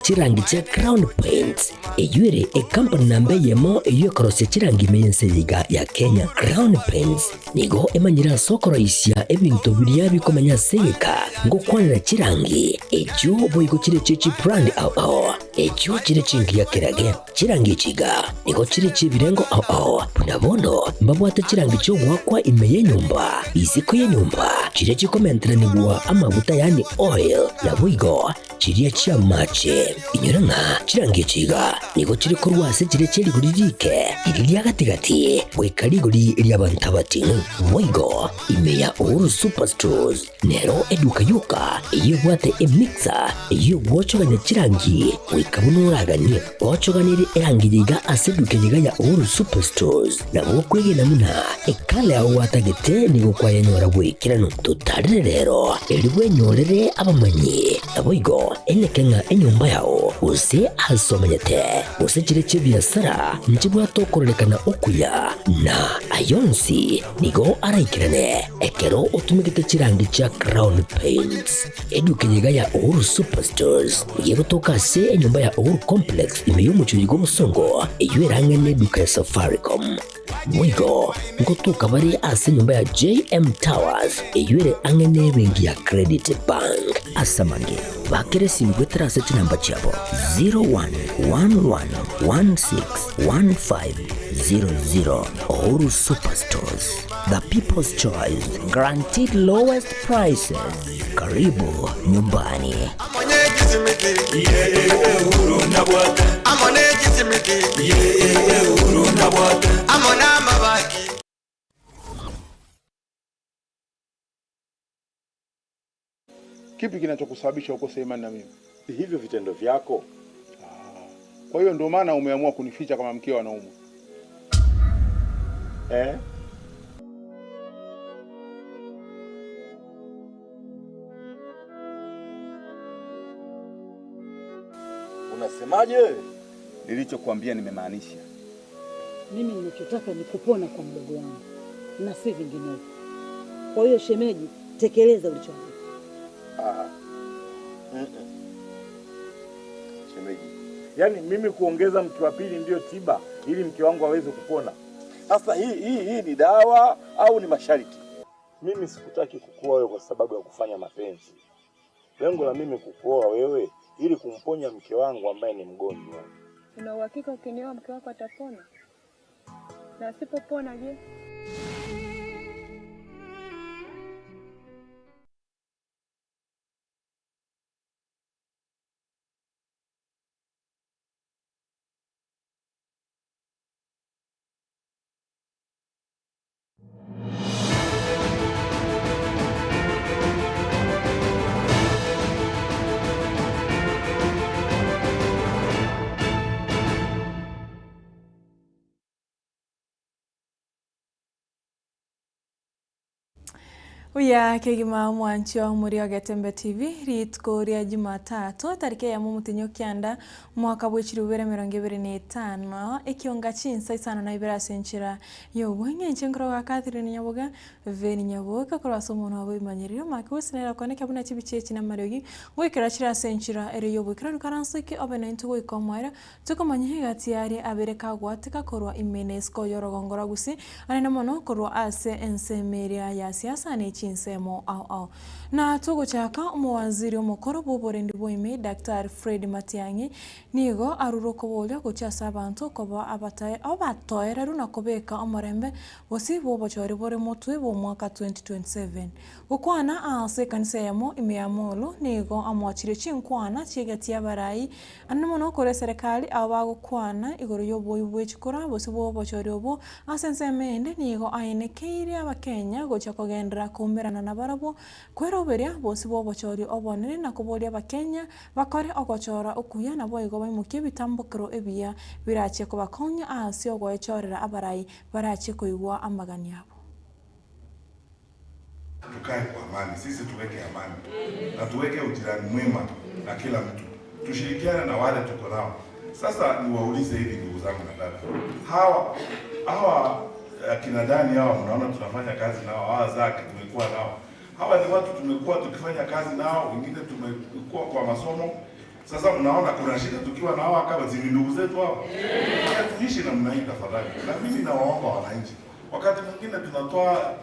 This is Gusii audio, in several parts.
chirangi chia Crown Paints, eyio ere ekampani namba eyemo eyio ekorosia chirangi ime y'ense eye iga ya Kenya. Crown Paints nigo emanyire ase okoroisia ebinto biria bikomenya ase egeka, ngokwanera chirangi echio boigo chire chie chibrand ao ao, echio chire chingiya kerage. Chirangi echi iga nigo chire chi'ebirengo ao ao, buna bono mbabwate chirangi chi'ogoakwa ime y'enyomba, isiko y'enyomba, chiria chikomenteranigwa amaguta yaani oil, naboigo chiria chi'amache. Inyora ng'a chirangi echi iga nigo chire korwa ase chiria chie rigori riike, riria ria gati-gati, goika rigori ri'abanto abating'u. Boigo ime ya Uhuru Superstores Nero eduka yoka eyio ebwate emixer eyio egwochogania chirangi goika buna oraganie. Ochoganirie erangi eye iga ase eduka eye iga ya Uhuru Superstores, nabo okwegena buna ekala yao gwatagete nigo kwayenyora bw'ekeranu. Totarire rero erio bwenyorere abamanyi, naboigo eneke ng'a enyomba yao gose ase omanyete gose chire chi'ebiasara nchibwate okororekana okuya, na ayonsi Nigo araikerane ekero otumegete chirangi chia Crown Paints. Eduka eye iga ya Uhuru Superstores nigo egotoka ase enyomba ya Uhuru Complex ime y'omochie oyo bw'obosongo eyio ere ang'e n'eduka ya Safaricom. Boigo ngotoka bare ase enyomba ya JM Towers eyio ere ang'e n'ebenki ya Credit Bank. Ase amange, bakera esimi goetera ase chinamba chiabo 0111161500. Uhuru Superstores, the people's choice, guaranteed lowest prices. Karibu nyumbani. Kipi kinachokusababisha ukose imani na mimi? Hivyo vitendo vyako. Ah, kwa hiyo ndio maana umeamua kunificha kama mkeo anaumwa eh? Unasemaje? Nilichokuambia nimemaanisha. Mimi ninachotaka ni kupona kwa mdogo wangu na si vinginevyo. Kwa hiyo shemeji, tekeleza ulichoambiwa. Ah. Mm -mm. Shemeji, yaani mimi kuongeza mke wa pili ndiyo tiba ili mke wangu aweze kupona? Sasa hii hii hii ni dawa au ni masharti? Mimi sikutaki kukuoa wewe kwa sababu ya kufanya mapenzi. Lengo la mimi kukuoa wewe ili kumponya mke wangu ambaye ni mgonjwa. Una uhakika ukinioa mke wako atapona? Na asipopona je? Buya kegima omwanchi omori o Getembe TV, rituko ria Jumatatu, tariki eyemo omotienyi o kianda, omwaka bwe chilifu ibere emerongo ebere na etano, ekionga chinsa isano na ibere ase enchera y'obweng'e. Inche nkoroga Catherine Nyaboga, Veni Nyaboka, korwa ase omonwa bw'ebimanyererio, Mark Wilson nere okoneka buna chibicha echi na amariogi, ngoikera chire ase enchera ere y'oboikeranu karanse ki obe naintwe goika omoerio, Tokomanya egati y'aria abere kagwateka korwa ime na isiko y'orogongo rwa Gusii, anene mono korwa ase ensemo eria ya siasa ne chinsemo ao ao. Na togochaka, omowaziri omokoro bw'oborendi bwa ime Daktari Fred Matiang'i nigo arure okoboria gochia ase abanto koba abatoereru na kobeka omorembe bosio bw'obochori bore motwe bw'omwaka 2027. Gokwana ase ekanisa eyemo ime ya Molo nigo amoachirie chinkwana chi'egati y'abarai Anene mono korwa eserekari abo bagokwana igoro y'oboibi bwe chikura bosio bw'obochori obwo ase ensemo ende nigo aenekeirie abakenya gochia kogenderera koumerana nabarabwo kweroberia bosio bw'obochori obonene na koboria abakenya bakore ogochora okuya naboigo baimokie ebitambokero ebiya birachie kobakonya ase ogoechorera abarai barachie koigwa amagani abo. Tukae kwa amani, sisi tuweke amani na tuweke ujirani mwema na kila mtu, tushirikiane na wale tuko nao. Sasa niwaulize hivi, ndugu zangu na dada, hawa hawa akina Dani hawa mnaona tunafanya kazi nao, hawa Zaki tumekuwa nao, hawa ni watu tumekuwa tukifanya kazi nao, wengine tumekuwa kwa masomo. Sasa mnaona kuna shida tukiwa na hawa kama si ni ndugu zetu hawa? Yeah. Tuishi namna hii tafadhali. Na mimi nawaomba wananchi, wakati mwingine tunatoa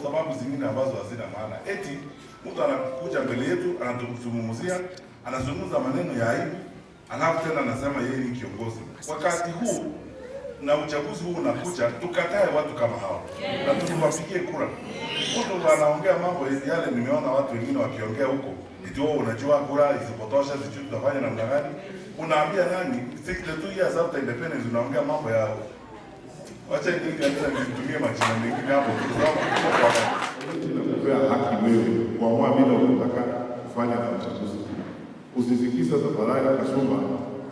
sababu zingine ambazo hazina maana. Eti mtu anakuja mbele yetu anatuzungumzia, anazungumza maneno ya aibu, alafu tena anasema yeye ni kiongozi. Wakati huu na uchaguzi huu unakuja, tukatae watu kama hawa na tusiwapigie kura. Mtu anaongea mambo yale, nimeona watu wengine wakiongea huko, eti wewe unajua kura isipotosha, sijui tutafanya namna gani. Unaambia nani? 62 years after independence unaongea mambo ya wacha nini kabisa, nitumie majina mengine hapo kwa sababu Inakupea haki wewe kuamua vile unataka kufanya na uchaguzi. Usisikize tafadhali kasumba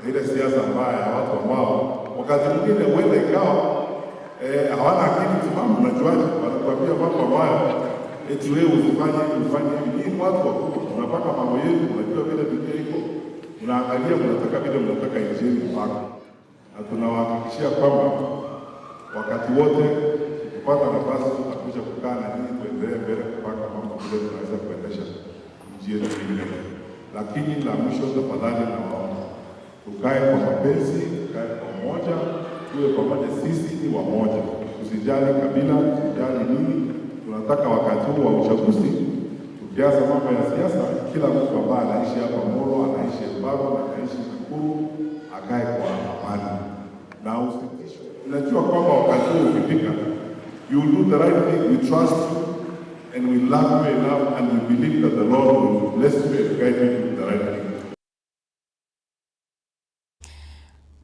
na ile siasa mbaya ya watu ambao wakati mwingine huenda ikawa hawana akili timamu. Unajuaje? Wanakuambia mambo ambayo eti wewe usifanye hivi ufanye hivi. Nyinyi watu wakubwa, mnapanga mambo yenu, mnajua vile dunia iko, mnaangalia, mnataka vile mnataka nchi yenu ipangwe, na tunawahakikishia kwamba wakati wote tukipata nafasi tutakuja kukaa na nyinyi tuendelee mbele kupanga mambo vile tunaweza kuendesha nchi yetu hii mbele. Lakini la mwisho, tafadhali nawaomba tukae kwa mapenzi, tukae kwa umoja, tuwe pamoja. Sisi ni wamoja, tusijali kabila, tusijali nini. Tunataka wakati huu wa uchaguzi, tukianza mambo ya siasa, kila mtu ambaye anaishi hapa Molo, anaishi Elbagon, anaishi Nakuru akae kwa amani na usitishwe. Najua kwamba wakati huu ukifika, you will do the right thing. We trust you and we love you enough and we believe that the Lord will bless you and guide you to do the right thing.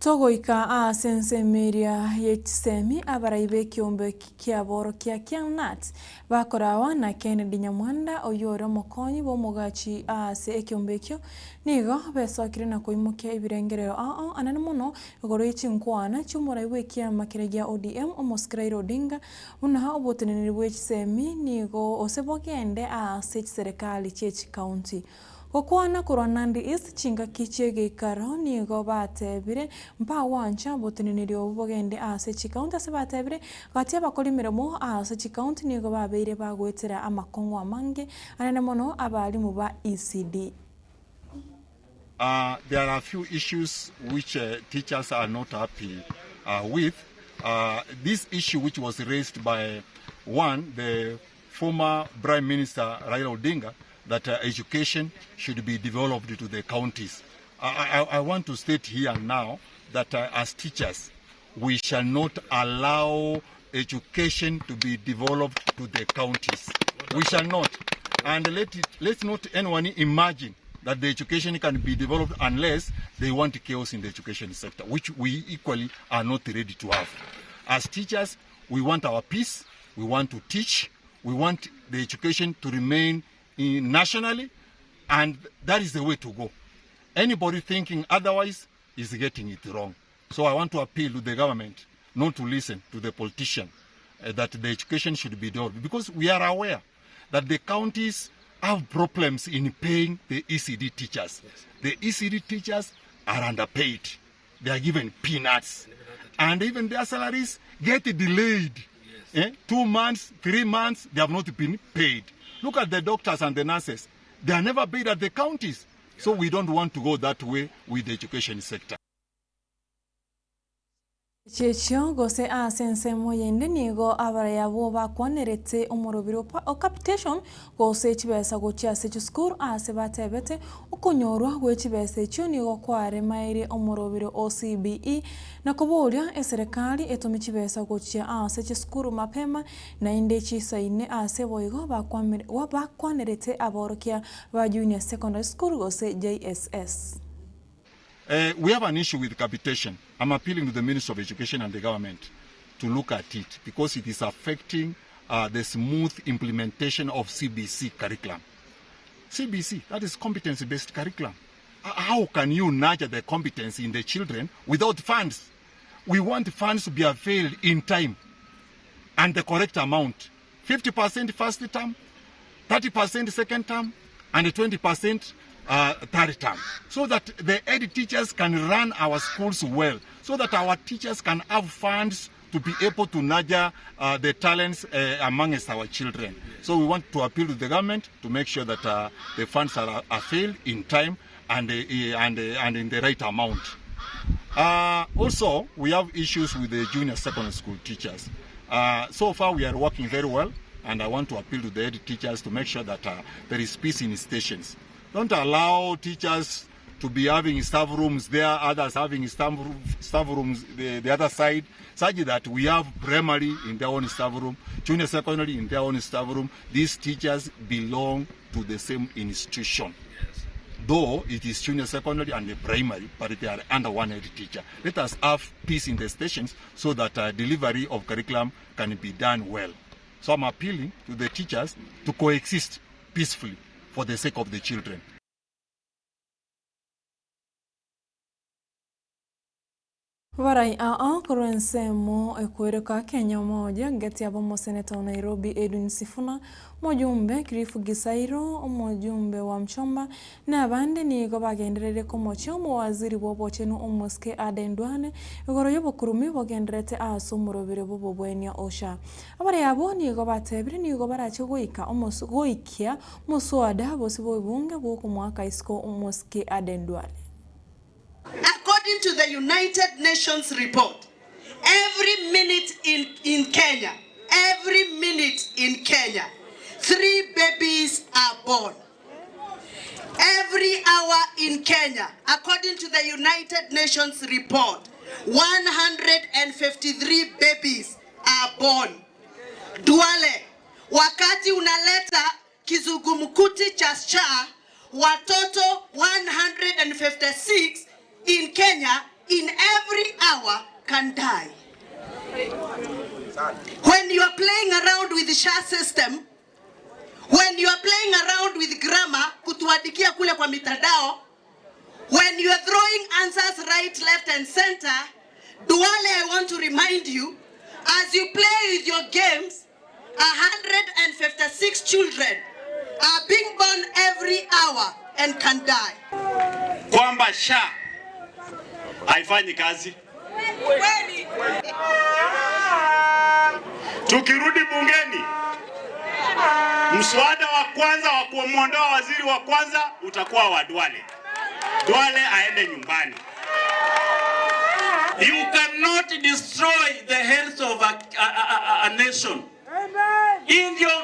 Togoika ase ensemo eria ye chisemi abarai b'ekiombe kiaborokia kia KNUT bakorawa na Kennedy Nyamwanda oyio ore omokonyi bw'omogachi ase ekiombe ekio nigo besokire na koimokia ebirengerero ao anene mono igoro ye chinkwana chi'omorai bw'ekiama keria gia ODM Omosike Raila Odinga buna oboteneneri bwa chisemi nigo ose bogende ase chiserikali chie chikaunti. Gokwana korwa Nandi East chingaki chi'egeikaro nigo batebire mpagwancha oboteneneri obo bogende ase chikaunti ase batebire gati abakora emeremo ase chikaunti nigo babeire bagoetera amakong'u amange anene mono abarimu ba ECD. There are a few issues which teachers are not happy with. This issue which was raised by one, the former Prime Minister Raila Odinga, that education should be developed to the counties. I want to state here now that as teachers, we shall not allow education to be developed to the counties. We shall not. And let's not anyone imagine that the education can be developed unless they want chaos in the education sector, which we equally are not ready to have. As teachers, we want our peace, we want to teach, we want the education to remain in nationally, and that is the way to go. Anybody thinking otherwise is getting it wrong. So I want to appeal to the government not to listen to the politician that the education should be developed, because we are aware that the counties have problems in paying the ECD teachers. Yes. The ECD teachers are underpaid. They are given peanuts. And even their salaries get delayed. Yes. 2 months, 3 months, they have not been paid. Look at the doctors and the nurses. They are never paid at the counties. Yeah. So we don't want to go that way with the education sector. Chechio gose ase ensemo yende nigo abaraya bo bakwanerete omorobiro o capitation gose chibesa gochia ase chisukuru ase batebete okonyorwa gwe chibesa echio nigo kwaremaire omorobiro o CBE na koboria eserikali etome chibesa gochia ase chisukuru mapema naende chisaine ase boigo bakwanerete aborokia ba junior secondary school gose JSS. We have an issue with capitation. I'm appealing to the Ministry of Education and the government to look at it, because it is affecting the smooth implementation of CBC curriculum. CBC, that is competency-based curriculum. How can you nurture the competency in the children without funds? We want funds to be availed in time and the correct amount. 50% first term, 30% second term, and 20% third term, so that the ed teachers can run our schools well, so that our teachers can have funds to be able to nurture the talents amongst our children. So we want to appeal to the government to make sure that the funds are availed in time and, and, and in the right amount. Also, we have issues with the junior secondary school teachers. So far, we are working very well, and I want to appeal to the head teachers to make sure that there is peace in stations. Don't allow teachers to be having staff rooms there, others having staff rooms the other side, such that we have primary in their own staff room, junior secondary in their own staff room. These teachers belong to the same institution. Yes. Though it is junior secondary and the primary, but they are under one head teacher. Let us have peace in the stations so that delivery of curriculum can be done well. So I'm appealing to the teachers to coexist peacefully for the sake of the children. Barai aa korwa ensemo ekwereka Kenya moja ngeti abo omoseneta wa Nairobi Edwin Sifuna, omojumbe Cliff Gisairo, omojumbe wa Mchomba na abande nigo bagenderere komochia omowaziri bwa obochenu omosike Aden Duale igoro y'obokurumi bogenderete ase omorobere bw'obobwania Osha. Abare abo nigo batebire nigo barache goika goikia omoswada bosi bwa ebunge bw'okomoaka isiko omosike Aden Duale. According to the United Nations report, every minute in Kenya, every minute in Kenya, 3 babies are born. Every hour in Kenya, according to the United Nations report, 153 babies are born. Duale, wakati unaleta kizungumkuti cha SHA, watoto 156 in Kenya in every hour can die. When you are playing around with the SHA system, when you are playing around with grammar, kutuandikia kule kwa mitandao, when you are throwing answers right, left and center, Duale, I want to remind you, as you play with your games, 156 children are being born every hour and can die. Kwamba SHA haifanyi kazi. Tukirudi bungeni, mswada wa kwanza wa kumwondoa waziri wa kwanza utakuwa wa Duale. Duale aende nyumbani. You cannot destroy the health of a nation.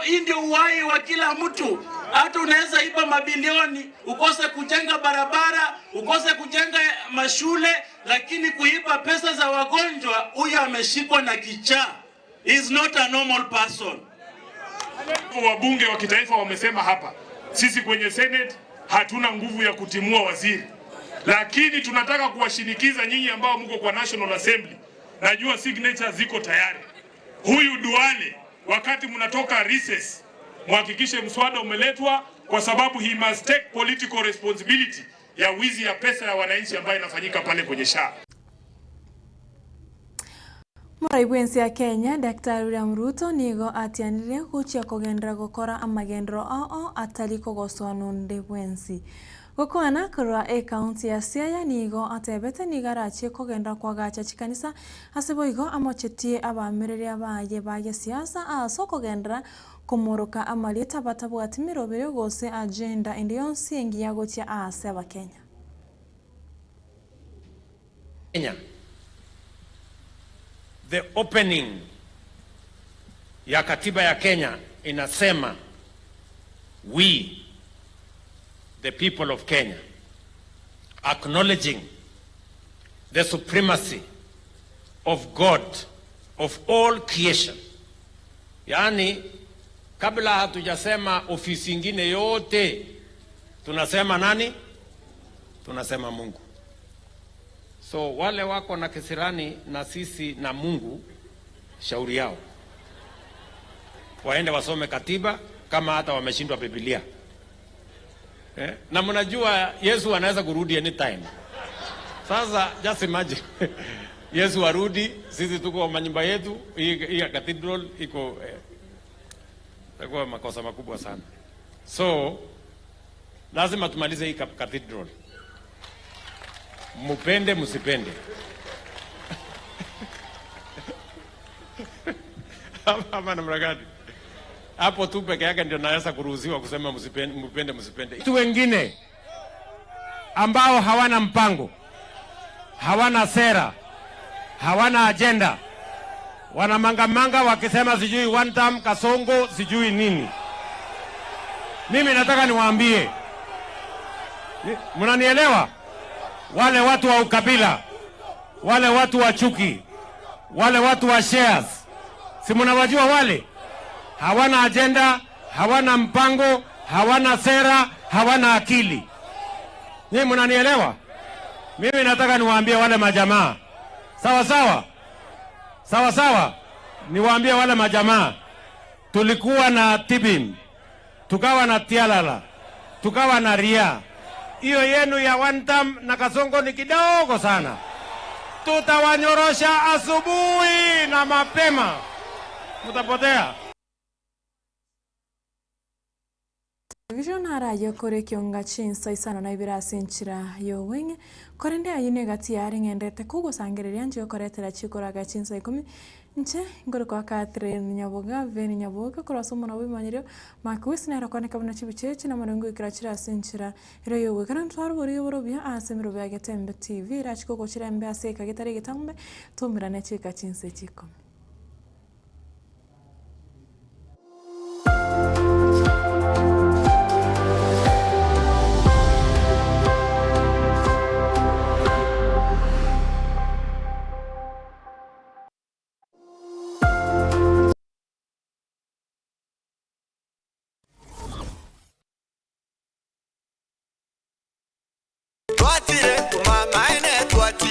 Hii ndio uhai wa kila mtu. Hata unaweza iba mabilioni, ukose kujenga barabara, ukose kujenga mashule, lakini kuiba pesa za wagonjwa, huyo ameshikwa na kichaa. He is not a normal person. Wabunge wa kitaifa wamesema hapa, sisi kwenye Senate hatuna nguvu ya kutimua waziri, lakini tunataka kuwashinikiza nyinyi ambao mko kwa National Assembly. Najua signature ziko tayari. Huyu Duale, wakati mnatoka recess, muhakikishe mswada umeletwa, kwa sababu he must take political responsibility ya wizi ya pesa ya wananchi ambayo inafanyika pale kwenye SHA. Morai bwensi ya Kenya, Daktari William Ruto nigo atianire guchia kogendera gokora amagendero ao atari kogoswa nonde bwensi. Gokwana korwa ekaunti ya Siaya nigo atebete nigo arachie kogenda kwagacha chikanisa ase boigo amochetie abamereri abaye ba gesiasa ase okogendera komoroka amarieta batabwati mirobere gose agenda ende yonsi engiya gochia ase abakenya. Kenya. The opening ya katiba ya Kenya inasema we the people of Kenya, acknowledging the supremacy of God of all creation. Yaani kabla hatujasema ofisi ingine yote tunasema nani? Tunasema Mungu. So wale wako na kisirani na sisi na Mungu, shauri yao. Waende wasome katiba kama hata wameshindwa Biblia. Na mnajua Yesu anaweza kurudi anytime. Sasa just imagine Yesu arudi, sisi tuko manyumba yetu, hii cathedral iko itakuwa makosa makubwa sana. So lazima tumalize hii cathedral. Mupende msipende. Hapa namna gani? Hapo tu peke yake ndio naweza kuruhusiwa kusema msipende, mupende msipende. Watu wengine ambao hawana mpango, hawana sera, hawana ajenda, wanamangamanga wakisema sijui one term, Kasongo sijui nini. Mimi nataka niwaambie, mnanielewa? Wale watu wa ukabila, wale watu wa chuki, wale watu wa shares, si mnawajua wale? Hawana ajenda, hawana mpango, hawana sera, hawana akili. Nyinyi mnanielewa? Mimi nataka niwaambie wale majamaa, sawa sawa sawa sawa, niwaambie wale majamaa, tulikuwa na Tibim, tukawa na Tialala, tukawa na Ria. Hiyo yenu ya one term na Kasongo ni kidogo sana. Tutawanyorosha asubuhi na mapema, mutapotea. Television araye kore kionga chinsa isano na ibere ase enchera ya obweng'e, korende ayio na egati yare ng'endete kogosangereria nche gokoretera chikoraga chinsa ikomi, inche nkorokwa Catherine Nyaboga Veni Nyaboga korwa ase omona bw'ebimanyerio, Mark Wisi nere okoneka buna chibicha echi na amarongo goikera chire ase enchera ere ya obwekano ntware oboria oborobia ase emerobo ya Getembe TV erachike ogochira embe ase eka getari egetambe, twaumerane chika chinsa echi ikomi.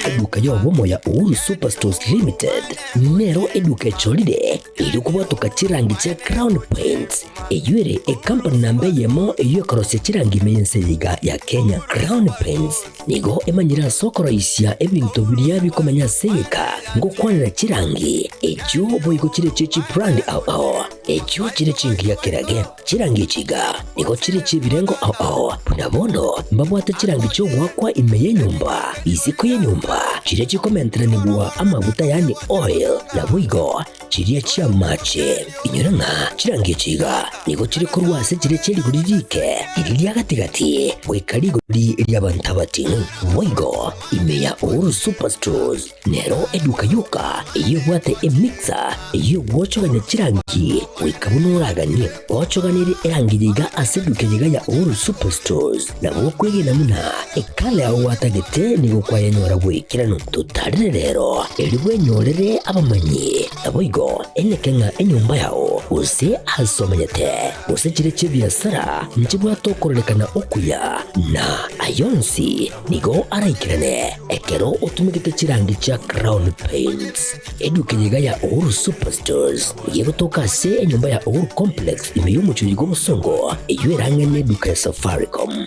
Eduka y'obomo ya Uhuru Superstores Limited nero eduka echorire erio kobwatoka chirangi chia Crown Paints eyio ere ecompany namba eyemo eyio ekorosia chirangi ime y'ense eye iga ya Kenya. Crown Paints nigo emanyire ase okoroisia ebinto biria bikomenya ase egeka ngokwanera chirangi echio boigo chire chie chibrand ao ao echio chire chingiya kerage. Chirangi echi iga nigo chire chi'ebirengo ao ao, buna bono mbabwate chirangi chi'ogoakwa ime y'enyomba, isiko y'enyomba, chiria chikomenteranigwa amaguta yaani oil, naboigo chiria chi'amache. Inyora ng'a chirangi echi iga nigo chire korwa ase chiria chie rigori rike, riria ria gati-gati, goika rigori ri'abanto abating'u. Boigo ime ya Uhuru Superstores Nero eduka yoka eyio ebwate emixer eyio egwochogania chirangi goika buna oraganie. Ochoganerie erangi eye iga ase eduka eye iga ya Uhuru Superstores nabo okwegena buna ekala yao gwatagete nigo kwayenyora bw'ekeranu. Totarere rero erio bwenyorere abamanyi naboigo eneke ng'a enyomba yao gose ase omenyete gose chire chi'ebiasara nchibwate okororekana okuya na ayonsi Nigo araikerane ekero otumegete chirangi chia Crown Paints. Eduka eye iga ya Uhuru Superstores nigo egotoka ase enyomba ya Uhuru Complex ime y'omochie bw'obosongo eyio erang'e neduka ya Safaricom.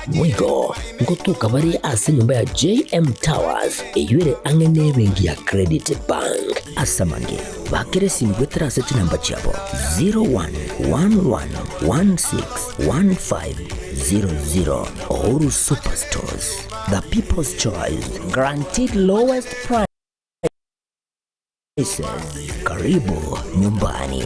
Boigo ngotoka bare ase enyomba ya JM Towers eyio ere ang'e nebenki ya Credit Bank. Ase amange, bakera esimi goetera ase chinamba chiabo 0111161500. Uhuru Superstores, the people's choice, guaranteed lowest prices. Karibu nyumbani.